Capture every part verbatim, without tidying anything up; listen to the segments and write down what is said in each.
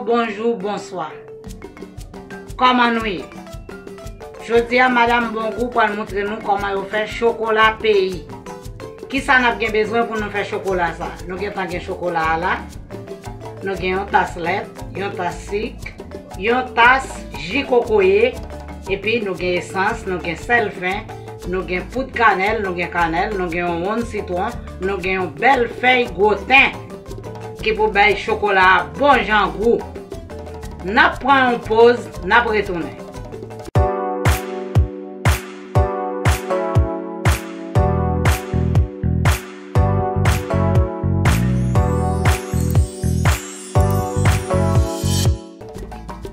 Bonjou, bonswa. Kòman nou ye? Jodi a, Madanm Bongou pral montre nou kòman yo fè chokola peyi. Kisa n ap gen bezwen pou nou fè chokola sa? Nou gentan gen chokola a la. Nou gen yon tas lèt, yon tas sik, yon tas ji kokoye, epi nou gen esans, nou gen sèl fen, nou gen poud kanèl, nou gen kanèl, nou gen yon wonn sitwon, nou gen yon bèl fèy gwoten ki pou bay chokola a bon jan gou. N ap pran yon poz, n ap retounen.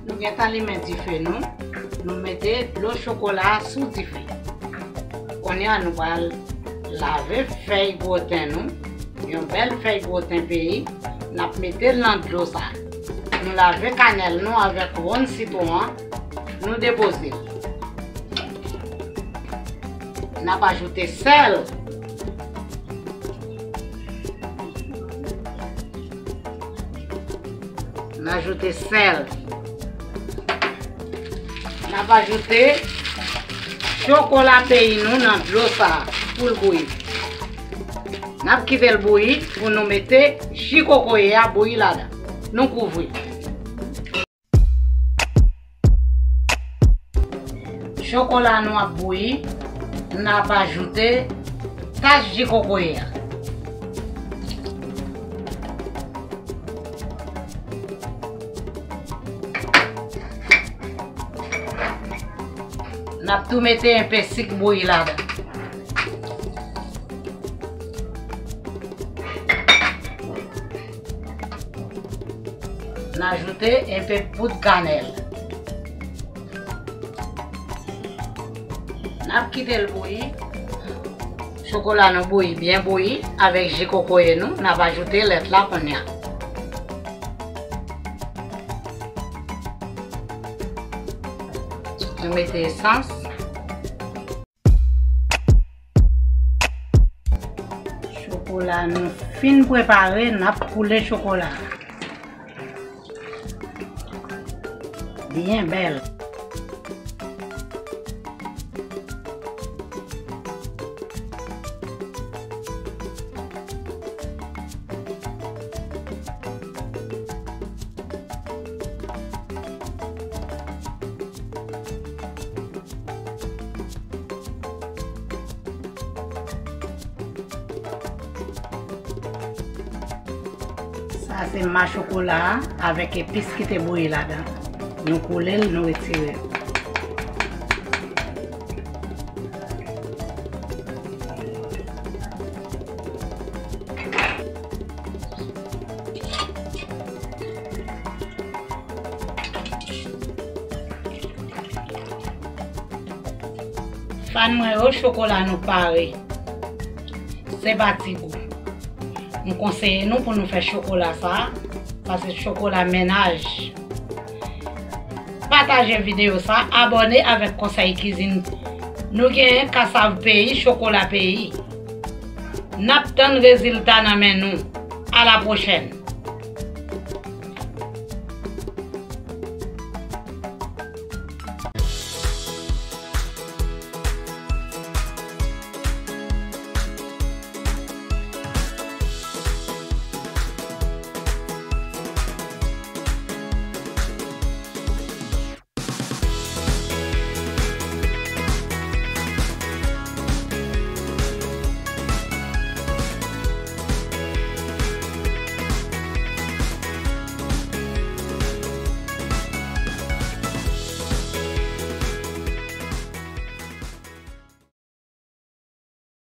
Nou gentan limen dife nou. Nou mete dlo chokola a sou dife. Kounye a nou pral lave fèy gwoten nou. Yon bèl fèy gwoten peyi. N ap mete l nan dlo sa. Nou lave kanèl nou avèk wonn sitwon an. Nou depoze l. N ap ajoute sèl. N ajoute sèl. N ap ajoute chokola peyi nou nan dlo sa a pou l bouyi. N ap kite l bouyi pou nou mete ji kokoye a bouyi ladan. Nou kouvri. Chokola nou ap bouyi, n ap ajoute tas ji kokoye a. N ap tou mete enpe sik bouyi ladan. N ajoute enpe poud kanèl. N ap kite l bouyi. Chokola nou bouyi, byen bouyi, avèk ji kokoye nou. N ap ajoute lèt la kounye a. Nou mete esans. Chokola nou fin prepare, n ap koule chokola a. Byen bèl. Sa se machokola a avèk epis ki te bouyi ladan. Nou koule l, nou retire l. Fan mwen yo, chokola nou pare. Se pa ti gou. M konseye nou pou nou fè chokola sa, sa se chokola mennaj. Pataje videyo sa, abòne avèk Konsèy Kizin. Nou genyen kasav peyi, chokola peyi. N ap tann rezilta nan men nou. A la pwochèn.